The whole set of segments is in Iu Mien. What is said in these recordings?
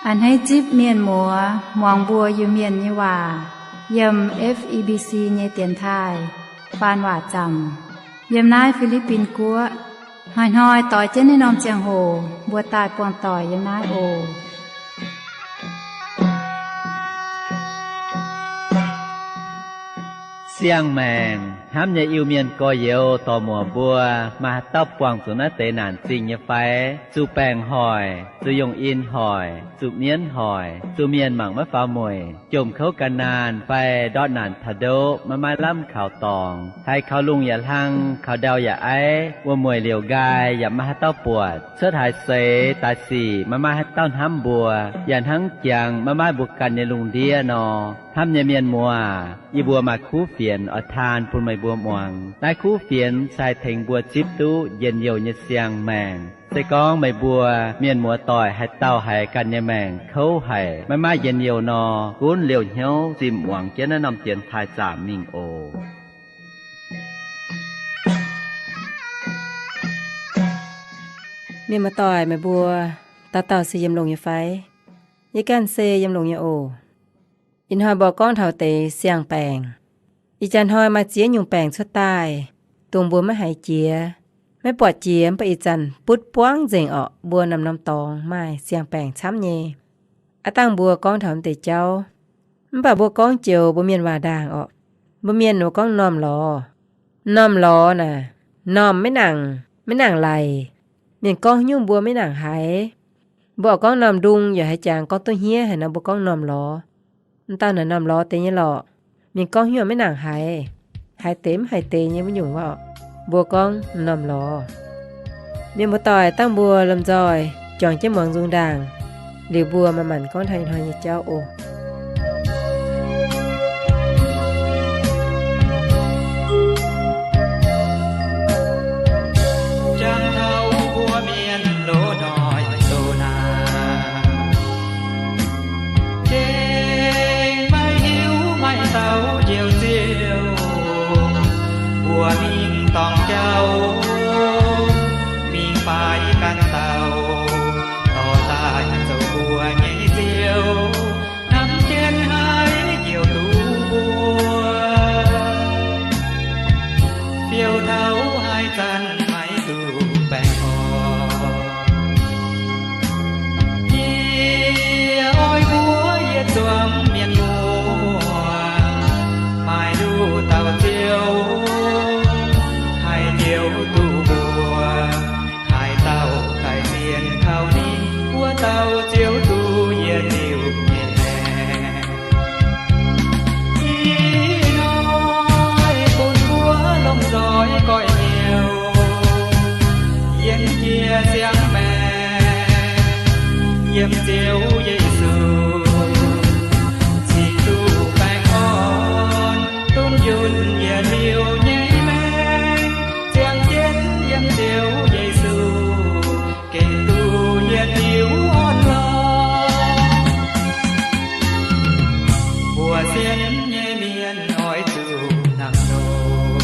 A'hneiv zipv mienh muoz muangx mbuo Iu-Mienh nyei waac yiem F E B C nyei dienx taaih faan waac zaamc yiem naaiv Fi^li^bin Guoqv. Hnoi-hnoi doix jienv naaiv norm ziangh hoc mbuo daaih buangh doic yiem naaiv oc. Siang-maengc hnamv nyei Iu-Mienh gorx-youz dorc-muoc mbuo, maaih haaix dauh buangh zuqc naaiv deix naanc zingh nyei fai? Zuqc baengc hoic, zuqc yungh in hoic, zuqc mienv hoic, zuqc mienh mangc maiv faaux mueic, jomc kouv gan naanh fai ndortv naanc taux ndoqv maiv maaih lamh kaux dorngx, haiz kaux lungh yaac hlang, kaux ndau yaac aiv, wuom-mueic liouc nqaai yaac maiv maaih haaix dauh buatc, cuotv haaix seix daaih sic maiv maaih haaix dauh hnamv mbuo, yaac hnangv jangx maiv maaih mbuo ganh nyei lungh ndiev nor. Hnamv nyei mienh muoz, yie mbuo maaih kuv fienx oix taan bun meih mbuo muangx. Naaiv kuv fienx se haih tengx mbuo zipv duqv njien-youh nyei siang-maengc. Se gorngv meih mbuo mienh muoz-doic haaix dauh haiz ganh nyei maengc kouv haic, maiv maaih njien-youh nor, gunv liouh hnyouv zimh muangx jienv naaiv norm dienx taaih zaamc mingh oc. Mienh muoz-doic meih mbuo, dauh dauh se yiem longx nyei fai? Yie ganh se yiem longx nyei oc. Ih hnoi mbuo gorngv taux deix siang-baengc. Ih jaax hnoi maaih ziex nyungc baengc cuotv daaih, dongh mbuo maiv haiz jiex, maiv buatc jiex, mv baac ih zanc butv buangv nzengc orqc. Mbuo norm-norm dorngx maaih siang-baengc camv nyei. Aav dangh mbuo gorngv taux deix jauv, mv baac mbuo gorngv joux mbuo mienh waac ndaangc orqc. Mbuo mienh mbuo gorngv normh lorz. Normh lorz naaic, normh maiv nangc, maiv nangc laic. Mienh gorngv nyungc mbuo maiv nangc haiz. Mbuo oix gorngv normh ndung yaac haiz jangx gorngv duqv hniev haic nor, mbuo gorngv normh lorz. M'dauh naaic normh lorz deix nyei lorqc. Mienh gorngv nyungc maiv nangc haiz, haiz deix mv haiz deix nyei wuov nyungc orqc, mbuo gorngv normh lorz. Mienh muoz-doic, dangh mbuo lomh nzoih juangc jienv muangx nzung ndaangc, liuz mbuo manc-manc gorngv taux ih hnoi nyei jauv oc. Jangx taux mbuo mienh loz-hnoi doz naanc, gengh maiv hiuv maaih dauh njoux Ziouv. Mbuo mingh dorngc jauv, mingh faix ganh dauh, dorh daaih zoux mbuo nyei Ziouv, hnamv jienv haiz njoux duqv mbuo, fiou taux haaix zanc maiv zuqc baengh orn. Yie oix mbuox yietc zuangx mienh muoz, maaih nduqc dauh Ziouv haih njoux duqv mbuo. Haaix dauh daic sienx kaux ninh, wuov dauh Ziouv duqv yietc liuz nyei maengc. Ih hnoi bun mbuo lomh nzoih goiv-nyouv, yienx jiex siang-maengc, yiem Ziouv Yesu cingx duqv baengh orn, dunh yunh yietc liuz nyei maengc. Ziangh jienv yiem Ziouv Yesu gengh duqv yietc liuz orn-lorqc. Mbuo sienx nyei mienh oix zuqc hnamv nor,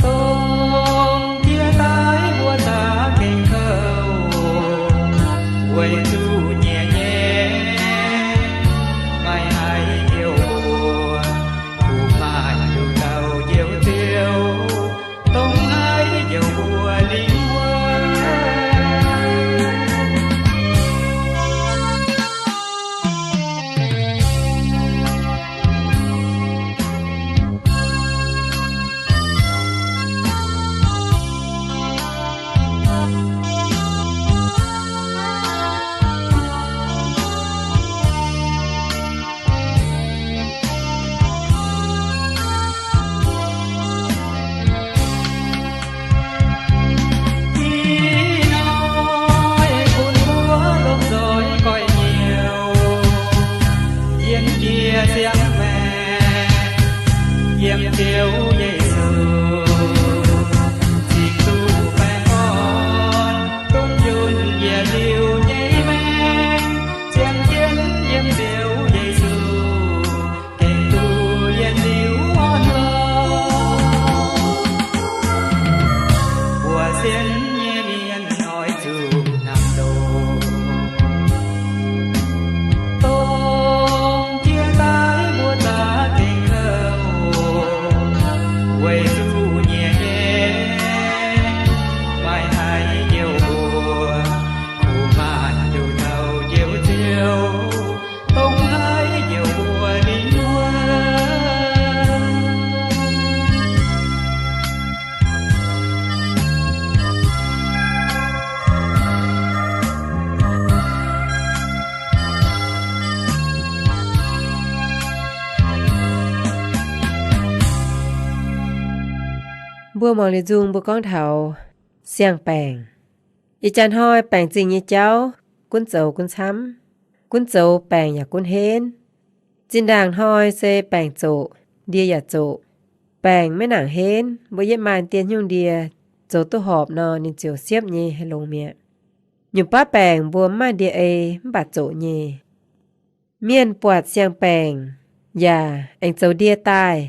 dongh jiex daaih mbuo za'gengh kouv, weic zuqc nyiec nyei maiv haih njoux mbuo. Kuv maaih nduqc dauh njoux Ziouv, dongh haih njoux mbuo lingh wuonh. Ih hnoi bun mbuo lomh nzoih goiv-nyouv, yienx jiex siang-maengc, yiem Ziouv Yesu cingx duqv baengh orn, dunh yunh yietc liuz nyei maengc. Ziangh jienv yiem Ziouv Yesu gengh duqv yietc liuz orn-lorqc. Mbuo sienx nyei mienh oix zuqc hnamv ndoqc. Mbuo muangx liuz nzung mbuo gorngv taux siang-baengc. Ih jaax hnoi baengc zingh nyei jauv gunv zoux gunv camv. Gunv zoux baengc yaac gunv henv. Zinh ndaangc hnoi se baengc zoqc, ndie yaac zoqc. Baengc maiv nangc henv, mbuo yietv maaih dien nyungc ndie zoux duqv horpc nor, ninh ziouc siepv nyei haih longx mi'aqv. Nyungc baav baengc mbuo mv maaih ndie ei mv baac zoqc nyei. Mienh buatc siang-baengc yaac aengx zoux ndie daaih.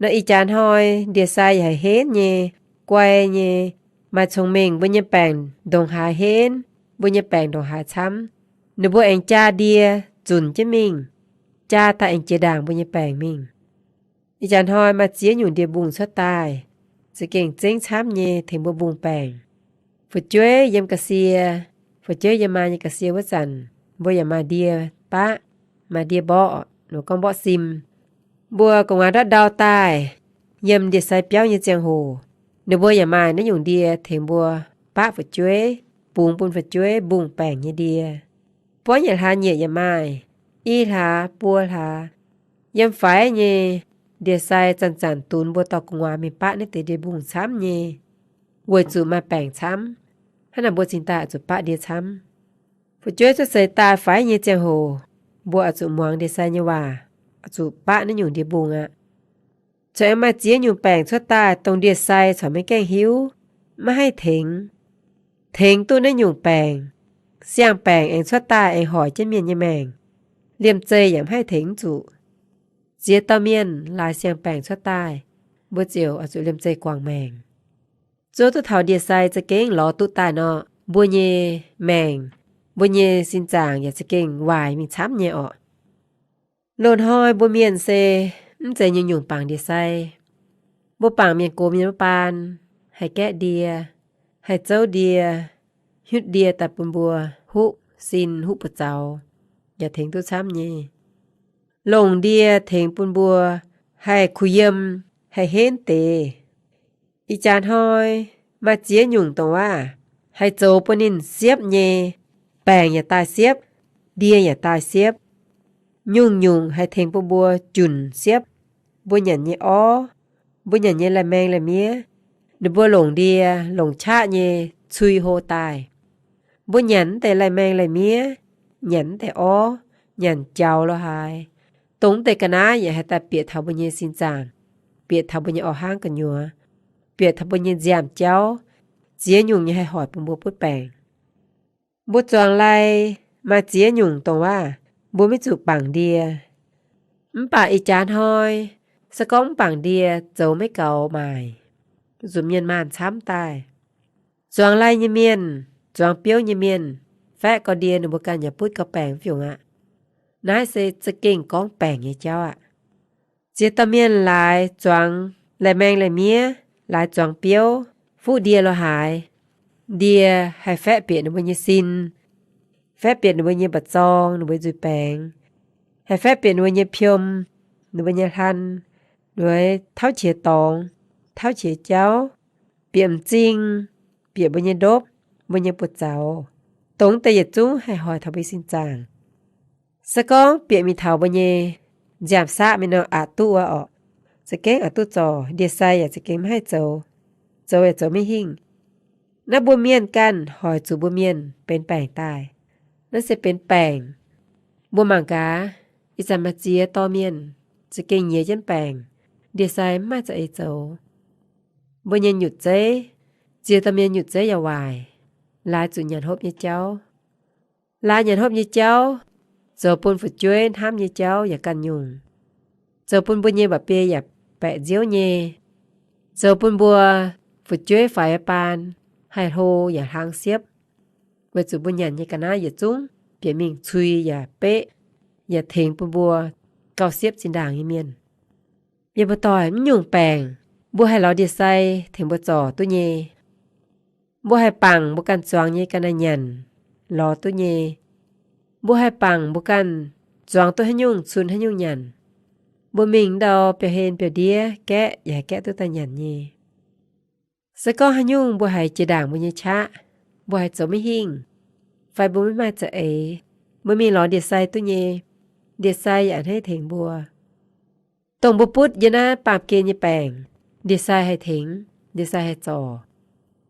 Nor ih jaax hnoi ndie-sai yaac haih henv nyei, guai nyei, maaih cong-mengh. Mbuo nyei baengc ndongc haaix henv, mbuo nyei baengc ndongc haaix camv, ninh mbuo aengx jaa ndie zunc jienv mingh, jaa daaih aengx jiex ndaangc mbuo nyei baengc mingh. Ih jaax hnoi maaih ziex nyungc ndie-mbungh cuotv daaih, za'gengh zengv camv nyei tengx mbuo mbungh baengc. Fu'jueiv yiem ga'sie, fu'jueiv yiem maa nyei ga'sie wuov zanc, mbuo yaac maaih ndie baqv, maaih ndie mborqv, gorngv mborqv sim. Mbuo gu'nguaaz ndortv ndau daaih, yiem ndie-sai biauv nyei ziangh hoc, ninh mbuo yaac maaih naaiv nyungc ndie tengx mbuo baqv fu'jueiv, bungx bun fu'jueiv mbungh baengc nyei ndie. Buangv yietc hlaax nyieqc yaac maaih, i hlaax buo hlaax. Yiem faix nyei ndie-sai zanc-zanc dunx mbuo dorh gu'nguaaz mingh baqv naaiv deix ndie-mbungh camv nyei, weic zuqc maaih baengc camv. Hnangv naaic mbuo cingx daaih zuqc baqv ndie camv. Fu'jueiv cuotv seix daaih faix nyei ziangh hoc, mbuo oix zuqc muangx ndie-sai nyei waac, oix zuqc baqv naaiv nyungc ndie-mbungh aqv. Corc aengx maaih ziex nyungc baengc cuotv daaih, dongh ndie-sai corc maiv gaengh hiuv, maiv haih tengx. Tengx duqv naaiv nyungc baengc, siang-baengc aengx cuotv daaih aengx hoic jienv mienh nyei maengc, liemh zeih yaac maiv haih tengx zuqc. Ziex dauh mienh laaix siang-baengc cuotv daaih, mbuo ziouc oix zuqc liemh zeih guangc maengc. Zuov duqv taux ndie-sai za'gengh lorz duqv daaih nor, mbuo nyei maengc, mbuo nyei sin zaangc yaac za'gengh waaic mingh camv nyei orqc. Loz-hnoi mbuo mienh se mv zeiz nyungc-nyungc bangc ndie-sai. Mbuo bangc mienh gox mienh wuov baan, haih gaeqv ndie, haih zouv ndie, hiuv ndie daaih bun mbuo huv sin huv buoz-zaux, yaac tengx duqv camv nyei. Longc ndie tengx bun mbuo haih kuh yiem, haih henv deix. Ih jaax hnoi maaih ziex nyungc dongh waac haih zoux bun ninh siepv nyei, baengc yaac daaih siepv, ndie yaac daaih siepv. Nyungc-nyungc haih tengx bun mbuo junc siepv. Mbuo nyanc nyei orv, mbuo nyanc nyei lai-maeng lai-miev, ninh mbuo longc ndie, longc qaqv nyei cui hlo daaih. Mbuo nyanc naaiv deix lai-maeng lai-miev, nyanc naaiv deix orv, nyanc jaux lo haaix, dongh naaiv deix ga'naaiv yaac haih daaih bieqc taux mbuo nyei sin zaangc, bieqc taux mbuo nyei orv hnangv gu'nyuoz, bieqc taux mbuo nyei nziaamv-jauv, ziex nyungc nyei haih hoic bun mbuo butv baengc. Mbuo zuangx lai maaih ziex nyungc dongh waac mbuo maiv zuqc bangc ndie. Mv baac ih jaax hnoi, se gorngv mv bangc ndie zoux maiv gaux maaic, zuqc mienh maanh camv daaih. Zuangx lai nyei mienh, zuangx biouv nyei mienh, faeqv gau ndie ninh mbuo ganh yaac butv gau baengc wuov nyungc aqv. Naaiv se za'gengh gorngv baengc nyei jauv aqv. Ziex dauh mienh laaix zuangx lai-maeng lai-miev, laaix zuangx biouv, fuqv ndie lo haaix, ndie haih faeqv bieqc ninh mbuo nyei sin, faeqv bieqc ninh mbuo nyei mba'zorng, ninh mbuo nzuih baengx, haih faeqv bieqc ninh mbuo nyei piom, ninh mbuo nyei hlan, ninh mbuo tauv qiex dorngx, tauv qiex jauv, bieqc m'zing, bieqc mbuo nyei ndopv, mbuo nyei buoz-zaux, dongh deix yietc zungv haih hoic taux mbuo nyei sin zaangc. Se gorngv bieqc mingh taux mbuo nyei nziaamv-saqv mingh nor, aqc duqv wuov orqc, za'gengh aqc duqv zorc, ndie-sai yaac za'gengh maiv haih zoux, zoux yaac zoux maiv hingh. Naaiv mbuo mienh ganh hoic zuqc mbuo mienh benx baengc daaih. Naaiv se benx baengc. Mbuo mangc gaax, ih zanc maaih ziex dorh mienh za'gengh nyiex jienv baengc, ndie-sai mv maaih za'eix zoux. Mbuo nyei nyutc zeiv, ziex dauh mienh nyutc zeiv yaac waaic, laaix zuqc nyanc hopv nyei jauv. Laaix nyanc hopv nyei jauv, zoux bun fu'jueiv hnamv nyei jauv yaac ganh nyungc, zoux bun mbuo nyei mba'biei yaac baeqc nziouv nyei, zoux bun mbuo fu'jueiv faix baan haih hlo yaac hlang siepv. Weic zuqc mbuo nyanc nyei ga'naaiv yietc zungv bieqc mingh cui yaac beqv, yaac tengx bun mbuo gauh siepv zinh ndaangc nyei mienh. Yie mbuo doic mv nyungc baengc, mbuo haih lorz ndie-sai tengx mbuo zorc duqv nyei. Mbuo haih bangc mbuo ganh zuangx nyei ga'naaiv nyanc lorz duqv nyei. Mbuo haih bangc mbuo ganh zuangx duqv haaix nyungc cun haaix nyungc nyanc. Mbuo mingh ndau biauv-hlen biauv-ndiev gaeqv yaac haih gaeqv duqv daaih nyanc nyei. Se gorngv haaix nyungc mbuo haiz jiex ndaangc mbuo nyei qaqv, mbuo haiz zoux maiv hingh, fai mbuo maiv maaih za'eix, mbuo mingh lorz ndie-sai duqv nyei. Ndie-sai yaac a'hneiv tengx mbuo. Dongh mbuo butv yiem naaiv baamh gen nyei baengc, ndie-sai haih tengx. ndie-sai haih zorc.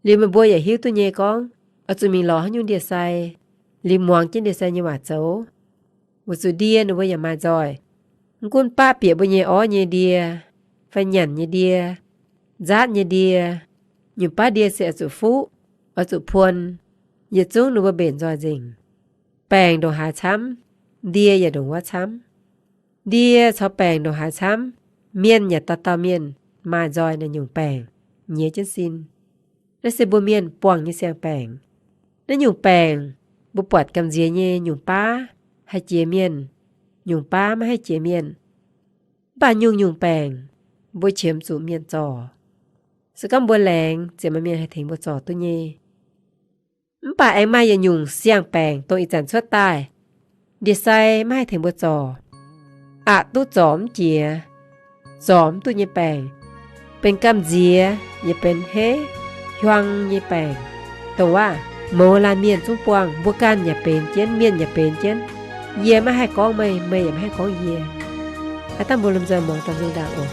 Liuz meih mbuo yaac hiuv duqv nyei gorngv, oix zuqc mingh lorz haaix nyungc ndie-sai, liuz muangx jienv ndie-sai nyei waac zoux. Weic zuqc ndie ninh mbuo yaac maaih nzoih. Mv gunv baqv bieqc mbuo nyei orv nyei ndie, fai nyanc nyei ndie, nzaatv nyei ndie, nyungc baav ndie se oix zuqc fuqv, oix zuqc puon, yietc zungv ninh mbuo mbenc nzoih nzengc. Baengc ndongc haaix camv, ndie yaac ndongc wuov camv. Ndie caux baengc ndongc haaix camv, mienh yaac dauh dauh mienh maaih nzoih naaiv nyungc baengc nyiex jienv sin. Naaiv se mbuo mienh buangh nyei siang-baengc. Naaiv nyungc baengc, mbuo buatc gamh nziex nyei nyungc baav haih jiex mienh, nyungc baav maiv haih jiex mienh. Mv baac nyungc-nyungc baengc, mbuo qiemx zuqc mienh zorc. Se gorngv mbuo laengz, ziouc maaih mienh haih tengx mbuo zorc duqv nyei. Mv baac aengx maaih yietc nyungc siang-baengc dongh ih zanc cuotv daaih, ndie-sai maiv haih tengx mbuo zorc, aqc duqv zorc mv jiex, zorc mv duqv nyei baengc, benx gamh nziex, yaac benx heiv hiuang nyei baengc, dongh waac mouz laanh mienh zungv buangh, mbuo ganh yaac benx jienv, mienh yaac benx jienv. Yie maiv haih gorngv meih, meih yaac maiv haih gorngv yie. Aav dangh mbuo lomh nzoih muangx daaih nzung ndaangc oc.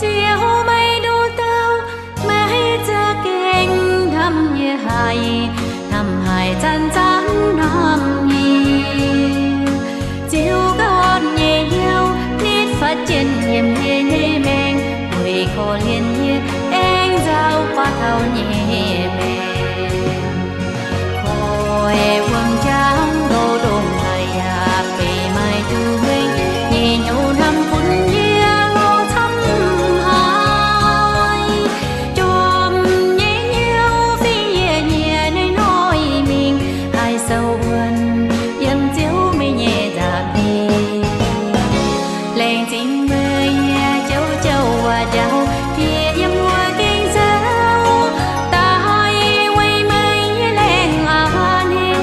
Ziouv, meih nduqc dauh maiv za'gengh hnamv yie haic, hnamv haic zanc-zanc hnamv yie. Ziouv ganh nyei hnyouv nitv fatv jienv yiem yie nyei maengc, weic korv-lienh yie aengx nzauh guaax taux nyei maengc. Koi wuom-jangx ndoh ndongc haaix yaac beiv maaih duqv mengh, nyei hnyouv hnamv bun yie lorz camv haic. Jomc nyei hnyouv fingx yie nyie hnoi-hnoi mingh, haih sou wuonv yiem Ziouv meih nyei nza'hmien. Laengz zingh meih nyei jauv-jauv waac-njaaux, fiev yiem wuov gengh zouv daaih weic meih nyei laengz a'hneiv.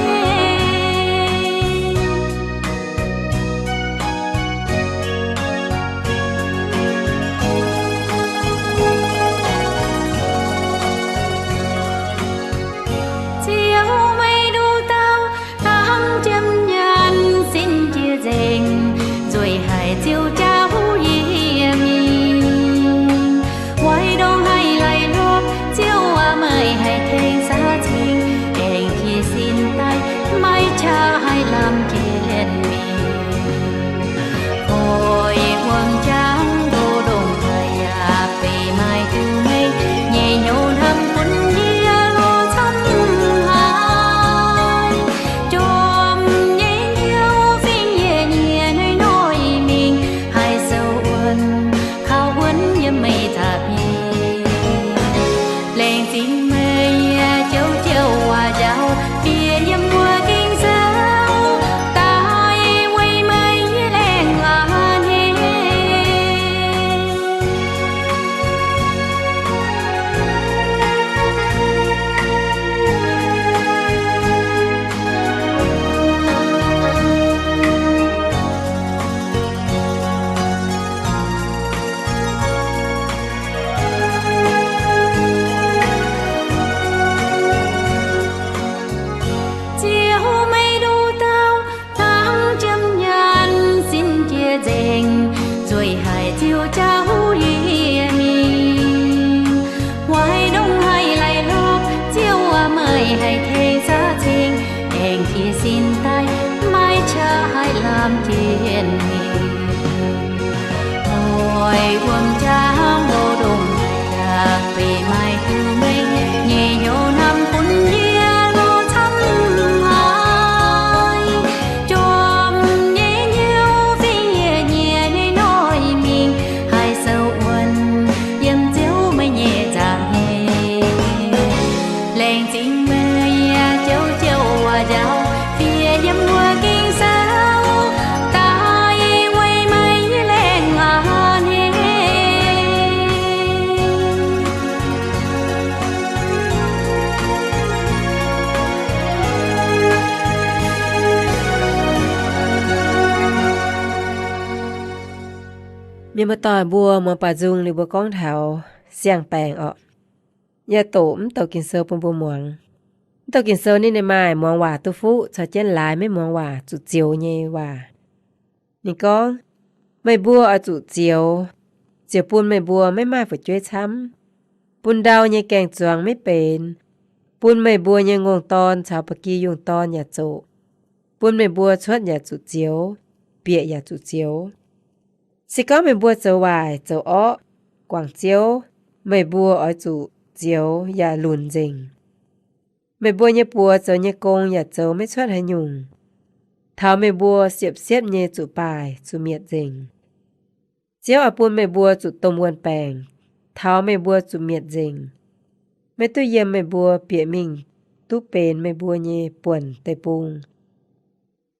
Ziouv, meih nduqc dauh hnangv jiem nyanc, sin jiex nzengc, nzueic haic Ziouv jauv yie mingh. Weic ndongc haaix laih hlopv, Ziouv aac, meih haih tengx saax cing, aengx jiex sin daaih, maiv qaqv haih lamh jienv mingh. Koi wuom-jangx ndoh ndongc haaix yaac beiv maaih duqv mengh, nyei hnyouv hnamv bun yie lorz camv haic. Jomc nyei hnyouv fingx yie nyie hnoi-hnoi mingh, haih sou wuonv, kaux wuonv yiem meih nza'hmien. Laengz zingh meih nyei jauv-jauv waac-njaaux, fiev yiem wuov gengh zouv daaih weic meih nyei laengz a'hneiv. Ziouv, meih nduqc dauh hnangv jiem nyanc, sin jiex nzengc, nzueic haic Ziouv jauv yie mingh. Weic ndongc haaix laih hlopv, Ziouv aac, meih haih tengx saax cing, aengx jiex sin daaih, maiv qaqv haih lamh jienv mingh. Koi wuom-jangx ndoh ndongc haaix yaac beiv maaih duqv mengh, nyei hnyouv hnamv bun yie lorz camv haic. Jomc nyei hnyouv fingx yie nyie hnoi-hnoi mingh, haih sou wuonv yiem Ziouv meih nyei nza'hmien. Laengz zingh meih nyei jauv-jauv waac-njaaux, fiev yiem wuov gengh zouv daaih weic meih nyei laengz a'hneiv. Mienh muoz-doic mbuo muangx baac nzung liuz mbuo gorngv taux siang-baengc orqc. Yaac doqc mv douc Ging-Sou bun mbuo muangx. Mv douh Ging-Sou ninh, ninh maaih muangx waac duqv fuqv caux jienv laaix maiv muangx waac zuqc zioux nyei waac. Ninh gorngv, meih mbuo oix zuqc zioux, ziouc bun meih mbuo maiv maaih fu'jueiv camv, bun ndau nyei gaeng-zuangx maiv benx, bun meih mbuo nyei ngongh dorn caux ba'gi yungh dorn yaac zoqc, bun meih mbuo cuotv yaac zuqc zioux, bieqc yaac zuqc zioux. Se gorngv meih mbuo zoux waaic zoux orqv guangc Ziouv, meih mbuo oix zuqc zioux yaac lunx nzengc. Meih mbuo nyei buoz zoux nyei gong yaac zoux maiv cuotv haaix nyungc. Taux meih mbuo siepv-siepv nyei zuqc baaic zuqc mietc nzengc. Ziouv oix bun meih mbuo zuqc domh wuon baengc, taux meih mbuo zuqc mietc nzengc. Maiv duqv yiem meih mbuo bieqc mingh duqv benx meih mbuo nyei buonc deic-bung.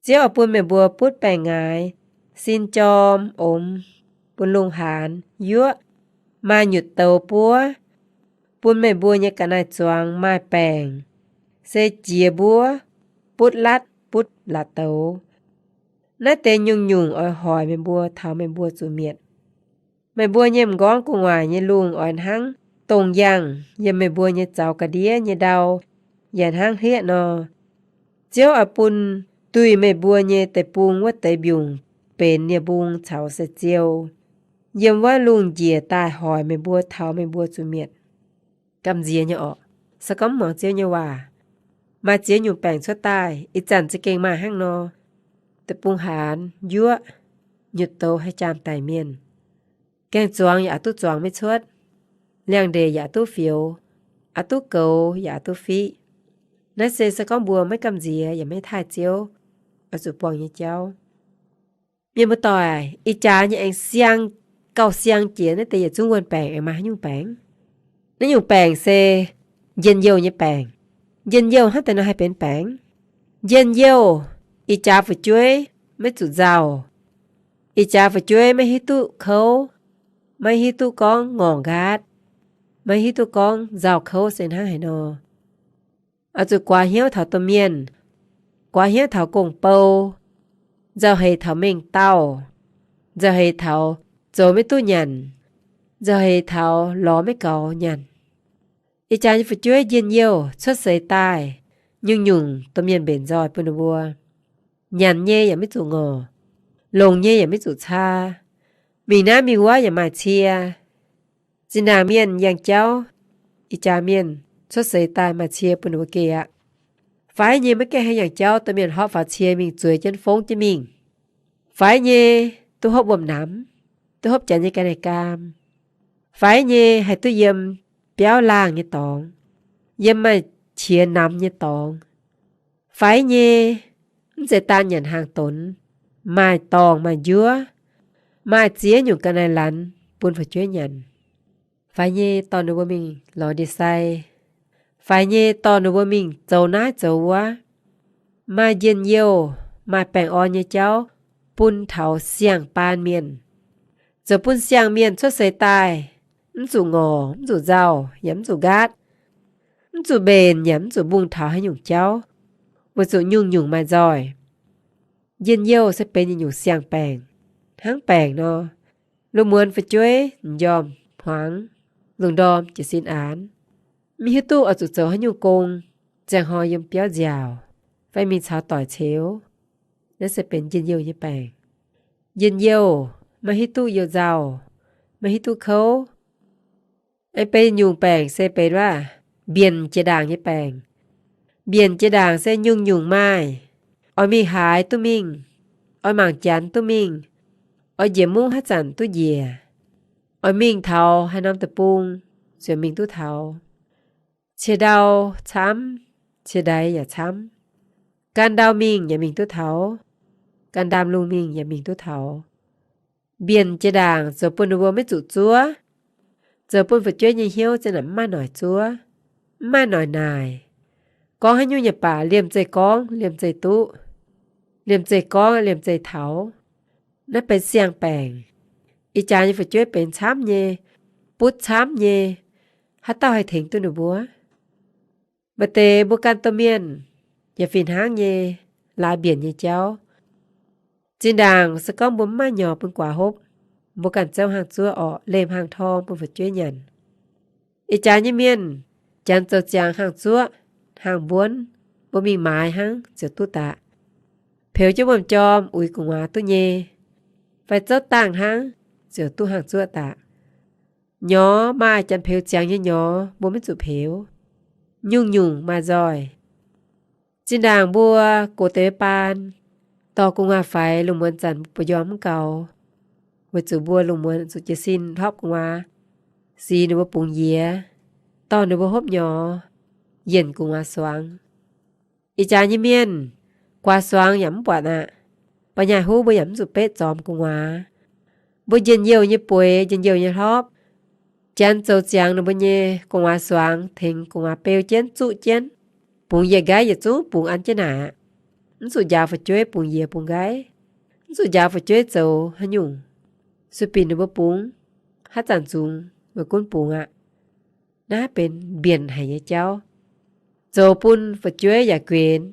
Ziouv oix bun meih mbuo butv baengc ngaaix, sin jorm omx, bun lungh haanz yuoqv, maaih nyutc douz buov, bun meih mbuo nyei ga'naaiv-zuangx maaih baengc, se jiex mbuov, butv latv, butv la'douz. Naaiv deix nyungc-nyungc oix hoic meih mbuo taux meih mbuo zuqc mietc. Meih mbuo nyei m'nqorngv gu'nguaaic nyei lungh oix hnangv dongh yangh yiem meih mbuo nyei zaux ga'ndiev nyei ndau, yaac hnangv hlieqv nor. Ziouv oix bun duih meih mbuo nyei deic-bung wuov deix mbiungc benx nie-mbung caux se ziou, yiem wuov lungh njiec daaih hoic meih mbuo taux meih mbuo zuqc mietc. Gamh nziex nyei orqc, se gorngv muangx Ziouv nyei waac, maaih ziex nyungc baengc cuotv daaih. Ih zanc za'gengh maaih hnangv nor, deic-bung haanz yuoqv, nyutc douz haih jaam daic mienh, gaeng-zuangx yaac aqc duqv zuangx maiv cuotv, liangx-ndeic yaac aqc duqv fioux, aqc duqv goux yaac aqc duqv fiqv. Naaiv se se gorngv mbuo maiv gamh nziex yaac maiv taaih Ziouv, oix zuqc buangh nyei jauv. Mienh muoz-doic, ih jaax nyei aengx siang, gauh siang jiex naaiv deix yietc zungv wuon baengc aengx maaih haaix nyungc baengc? Naaiv nyungc baengc se njien-youh nyei baengc. Njien-youh hnangv deix nor haih benx baengc? Njien-youh, ih jaax fu'jueiv maiv zuqc nzauh. Ih jaax fu'jueiv maiv hiuv duqv kouv, maiv hiuv duqv gorngv ngorc nqaatv, maiv hiuv duqv gorngv nzauh kouv se hnangv haaix nor. Oix zuqc guaax hnyouv taux domh mienh, guaax hnyouv taux gong-bou, nzauh heix taux mengh dauh, nzauh heix taux zoux maiv duqv nyanc, nzauh heix taux lorz maiv gaux nyanc. Ih jaax nyei fu'jueiv njien-youh cuotv seix daaih, nyungc-nyungc domh mienh mbenc nzoih bun ninh mbuo. Nyanc nyei yaac maiv zuqc ngorc, longc nyei yaac maiv zuqc caa, mingh naaiv mingh wuov yaac maaih cie. Zinh ndaangc mienh yangh jauv, ih jaax mienh cuotv seix daaih maaih cie bun ninh mbuo geh aqv. Faix nyei maiv gaengh haih yangh jauv, domh mienh hopv faaux cie mingh zueiz jienv fongv jienv mingh. Faix nyei duqv hopv wuom-namx, duqv hopv janx nyei ga'naaiv gaam. Faix nyei haih duqv yiem biauv laangh nyei dorngx, yiem maaih qiex namx nyei dorngx. Faix nyei mv zeiz daan nyanc hnaangx-donx, maaih dorngh maaih njuov, maaih ziex nyungc ga'naaiv laanh bun fu'jueiv nyanc. Faix nyei dorh ninh mbuo mingh lorz ndie-sai. Faix nyei dorh ninh mbuo mingh zoux naaiv zoux wuov. Maaih njien-youh, maaih baengh orn nyei jauv bun taux siang-baan mienh. Zoux bun siang-mienh cuotv seix daaih mv zuqc ngorc, mv zuqc nzauh, yaac mv zuqc nqaatv, mv zuqc mbenc yaac mv zuqc mbungh taux haaix nyungc jauv, weic zuqc nyungc-nyungc maaih nzoih. Njien-youh se benx yietc nyungc siang-baengc, hnangv baengc nor, lungh muonz fu'jueiv m'njormh hmuangx, lungh ndorm jiez sin aanx, maiv hiuv duqv oix zuqc zoux haaix nyungc gong, ziangh hnoi yiem biauv nziaauc fai mingh caux doic ceux. Naaiv se benx njien-youh nyei baengc. Njien-youh maiv hiuv duqv youh nzauh, maiv hiuv duqv kouv. Aengx benx nyungc baengc se benx waac mbienc jiex ndaangc nyei baengc. Mbienc jiex ndaangc se nyungc-nyungc maaih. Oix mingh haaix duqv mingh, oix mangc janx duqv mingh, oix njiec mungv haaix zanc duqv njiec, oix mingh taux haaix norm deic-bung ziouc mingh duqv taux. Cie ndau camv, cie ndaix yaac camv. Gan ndau mingh yaac mingh duqv taux, gan ndaamv lungh mingh yaac mingh duqv taux. Mbienc jiex ndaangc zoux bun ninh mbuo maiv zuqc zuov, zoux bun fu'jueiv nyei hnyouv za'gengh mv maaih noic zuov, mv maaih noic naaic. Gorngv haaix nyungc nyei baac liemh zeih gorngv liemh zeih duqv, liemh zeih gorngv liemh zeih taux. Naaiv benx siang-baengc. Ih jaax nyei fu'jueiv benx camv nyei, butv camv nyei, haaix dauh haih tengx duqv ninh mbuo? Maaih deix mbuo ganh domh mienh yaac fih hnangv nyei, laaix mbienc nyei jauv. Zinh ndaangc se gorngv mbuo mv maaih nyorx bun guaax hopv, mbuo ganh zouv hnaangx-zuoqv orqc, lemh hnaangx-torng bun fu'jueiv nyanc. Ih jaax nyei mienh, janx zoux ziangx hnaangx-zuoqv, hnaangx mbuonv, mbuo mingh maaiz hnangv ziouc duqv daqc. Peux jienv wuom-jorm uix gu'nguaaz duqv nyei, fai zouv dangh hnangv ziouc duqv hnaangx zuoqv daqc. Nyorx maaih janx peux ziangx nyei nyorx, mbuo maiv zuqc peux. Nyungc-nyungc maaih nzoih. Zinh ndaangc mbuo gox deix baan dorh gu'nguaaz faix, lungh muonz zanc mbuo buoz-njormh mv gaux, weic zuqc mbuo lungh muonz zuqc jiez sin hlopv gu'nguaaz, sic ninh mbuo bungx njiec, dorh ninh mbuo hopv nyorx, yienc gu'nguaaz suangx. Ih jaax nyei mienh, guaax suangx yaac mv buatc aqv. Mbuo nyaaih huv mbuo yaac mv zuqc betv zormx gu'nguaaz. Mbuo njien-youh nyei bueix, njien-youh nyei hlopv, janx zoux ziangx ninh mbuo nyei gu'nguaaz suangx, tengx gu'nguaaz beu jienv, zuqv jienv, bungx yietc nqaiv yietc zungv bungx an jienv naaic aqv. Mv zuqc njaaux fu'jueiv bungx yiez bungx nqaiv, mv zuqc njaaux fu'jueiv zoux haaix nyungc, sueih binc ninh mbuo bungx, haaix zanc zungx meih gunv bungx aqv. Naaiv benx mbienc haic nyei jauv. Zoux bun fu'jueiv yaac guenx,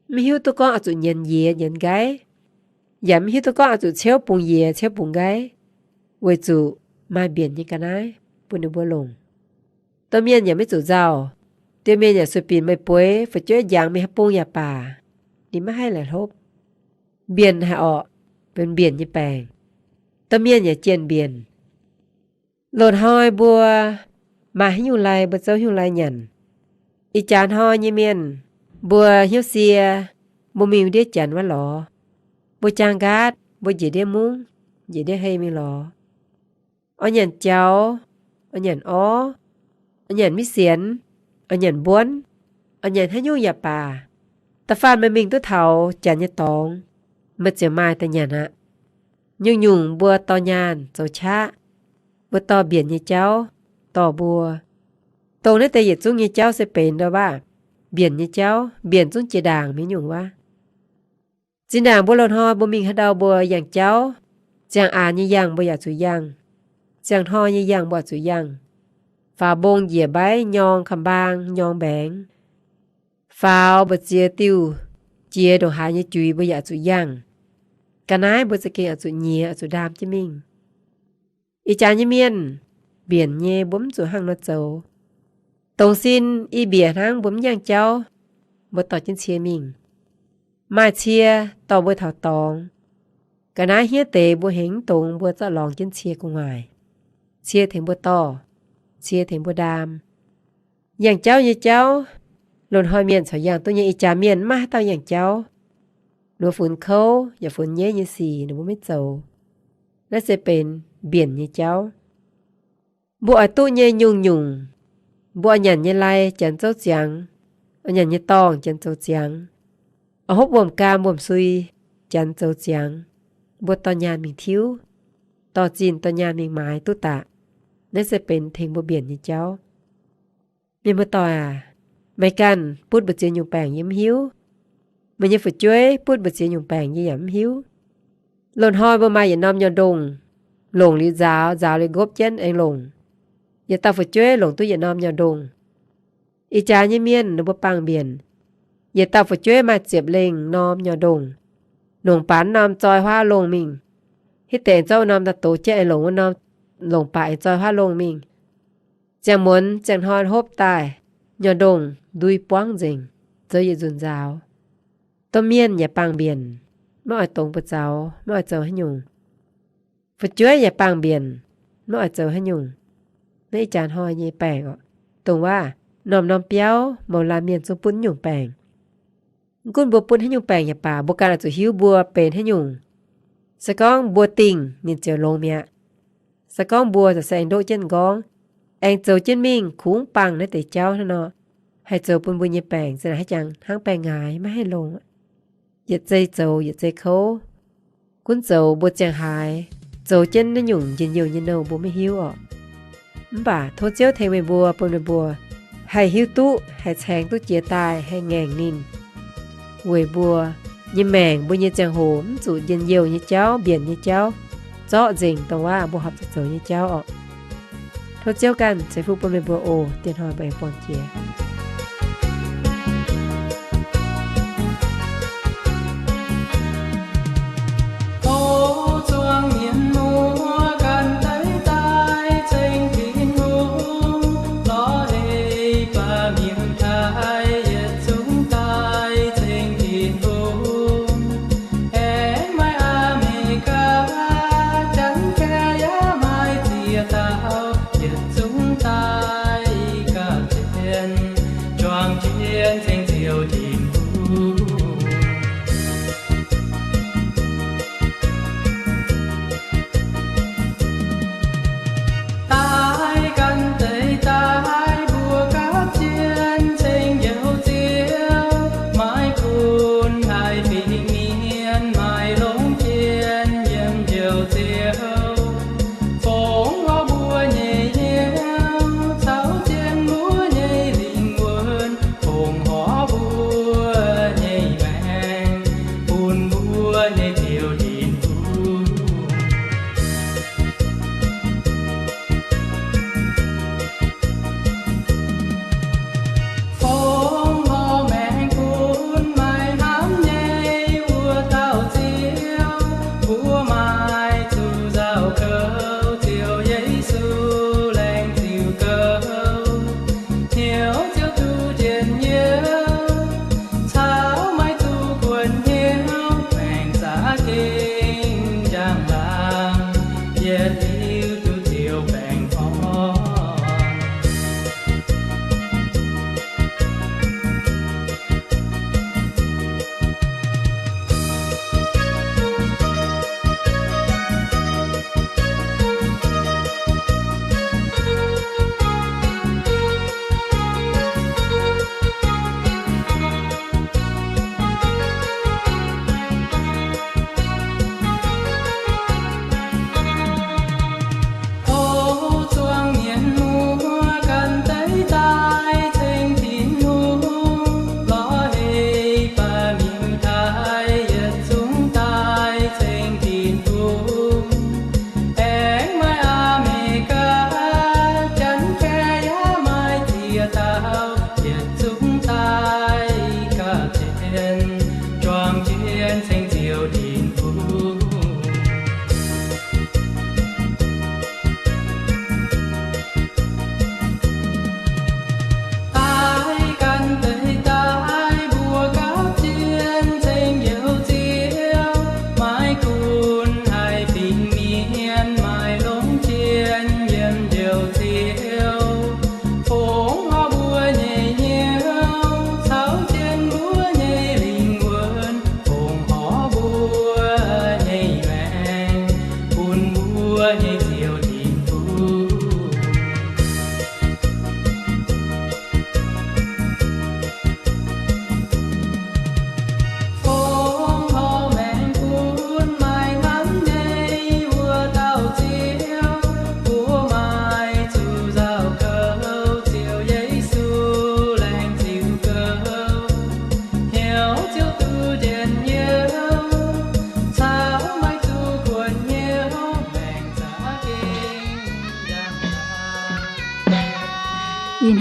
mv hiuv duqv gorngv oix zuqc nyienz yiez nyienz nqaiv, yaac mv hiuv duqv gorngv oix zuqc ciouv bungx yiez ciouv bungx nqaiv, weic zuqc maaih mbienc nyei ga'naaiv bun ninh mbuo longc. Domh mienh yaac maiv zuqc nzauh. Domh mienh yaac sueih binc meih bueix fu'jueiv njangx mingh haaix bung yaac baac, ninh maiv haih la'hlopv. Mbienc haic orqc, benx mbienc nyei baengc. Domh mienh yaac jienh mbienc. Loz-hnoi mbuo maaih haaix nyungc lai mbuo zouv haaix nyungc lai nyanc. Ih jaax hnoi nyei mienh, mbuo hnyouv sie, mbuo mingh ndiev janx wuov lorz. Mbuo jaang nqaatv, mbuo njiec ndiev mungv, njiec ndiev hei mingh lorz. Oix nyanc jaux, oix nyanc orv, oix nyanc miv sienx, oix nyanc mbuonv, oix nyanc haaix nyungc yaac baac, da'faanh meih mingh duqv taux janx nyei dorngx, meih ziouc maaih daaih nyanc aqv. Nyungc-nyungc mbuo dorh nyaanh zoux qaqv, mbuo dorh mbienc nyei jauv dorh mbuo. Dongh naaiv deix yietc zungv nyei jauv se benx ndoh waac, mbienc nyei jauv, mbienc zungv jiex ndaangc mingh nyungc waac. Zinh ndaangc mbuo loz-hnoi mbuo mingh haaix ndau mbuo yangh jauv, ziangh aanx nyei yangh mbuo yaac zuqc yangh, ziangh hnoi nyei yangh mbuo yaac zuqc yangh. Faaux mbong njiec mbaiv nyorng ka'mbaang nyorng mbaengx, faaux mbu'ziex diuh jiex ndongc haaix nyei juix mbuo yaac zuqc yangh. Ga'naaiv mbuo za'gengh oix zuqc nyiex, oix zuqc ndaam jienv mingh. Ih jaax nyei mienh, mbienc nyei mbuo mv zuqc hnangv nor zoux. Dongz sin i mbiec hnangv mbuo mv yangh jauv, mbuo dorh jienv cie mingh. Maaih cie dorh mbuo taux dorngx. Ga'naaiv hniev deix mbuo hengx mv dungx mbuo zorqv lorngx jienv cie gu'nguaaic, cie tengx mbuo dorh, cie tengx mbuo ndaam. Yangh jauv nyei jauv, loz-hnoi mienh corc yangh duqv nyei. Ih jaax mienh maiv maaih haaix dauh yangh jauv. Ninh mbuo funx kouv yaac funx nyeiv nyei sic ninh mbuo maiv zoux. Naaiv se benx mbienc nyei jauv. Mbuo oix duqv nyei nyungc-nyungc, mbuo oix nyanc nyei lai janx zouv ziangx, oix nyanc nyei dorngh janx zoux ziangx, oix hopv wuom-gaam wuom-sui janx zoux ziangx, mbuo dorh nyaanh mingh tiuv, dorh zinh dorh nyaanh mingh maaiz duqv daqc. Naaiv se benx tengx mbuo mbienc nyei jauv. Mienh muoz-doic aac, meih ganh butv mbu'ziex nyungc baengc yie mv hiuv. Meih nyei fu'jueiv butv mbu'ziex nyungc baengc yie yaac mv hiuv. Loz-hnoi mbuo maaih yietc norm nyau ndongh, longc liuz nzaaux, nzaaux liuz nqopv jienv aengx longc. Yietc dauh fu'jueiv longc duqv yietc norm nyau ndongh. Ih jaax nyei mienh ninh mbuo baamh mbienc, yietc dauh fu'jueiv maaih ziepc lengh norm nyau ndongh. Longc baac norm zoi huaav longh mingh, hitv deix aengx zorqv wuov norm daaih dox jienv aengx longc wuov norm, longc baac aengx zoi huaav longh mingh. Ziangh muonz ziangh hnoi hopv daaih, nyau ndongh ndui buangv nzengc, zoux yietc nzunc nzaaux. Domh mienh yaac baamh mbienc, maiv oix dongz buoz-zaux, maiv oix zoux haaix nyungc. Fu'jueiv yaac baamh mbienc, maiv oix zoux haaix nyungc. Naaiv ih jaax hnoi nyei baengc oc, dongh waac norm-norm biauv mouz laanh mienh zungv butv nyungc baengc. Mv gunv mbuo butv haaix nyungc baengc yaac baac, mbuo ganh oix zuqc hiuv mbuo benx haaix nyungc. Se gorngv mbuo dingh, ninh ziouc longx mi'aqv. Se gorngv mbuo se aengx ndoqv jienv m'nqorngv, aengx zoux jienv mingh kungx bangh naaiv deix jauv hnangv nor, haih zoux bun mbuo nyei baengc za'naaic haaix jangx hnangv baengh ngaaic maiv haih longx. Yietc zei zoux yietc zei kouv. Gunv zoux mbuo ziangh haaix, zoux jienv naaiv nyungc njien-youh nyei nouh mbuo maiv hiuv orqc. Mv baac tov Ziouv tengx meih mbuo, bun meih mbuo haih hiuv duqv, haih caengx duqv jiez daaih, haih ngaengc ninh, weic mbuo nyei maengc, mbuo nyei ziangh hoc mv zuqc njien-youh nyei jauv, mbienc nyei jauv zorqv nzengc, dongh waac mbuo horpc zuqc zoux nyei jauv orqc. Tov Ziouv ganh ceix fuqv bun meih mbuo oc. Dieh hnoi mbuo aengx buangh jiex. Tov zuangx mienh muoz ganh daaih daaih ceng Tin-Hungh, lorz hei baac mienh taaih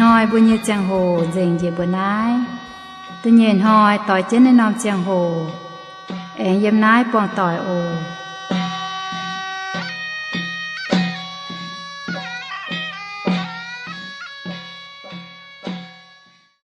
Hnoi mbuo nyei ziangh hoc nzengc njiec mbuo naaiv. Da'nyeic hnoi doix jienv naaiv norm ziangh hoc, aengx yiem naaiv buangh doic oc.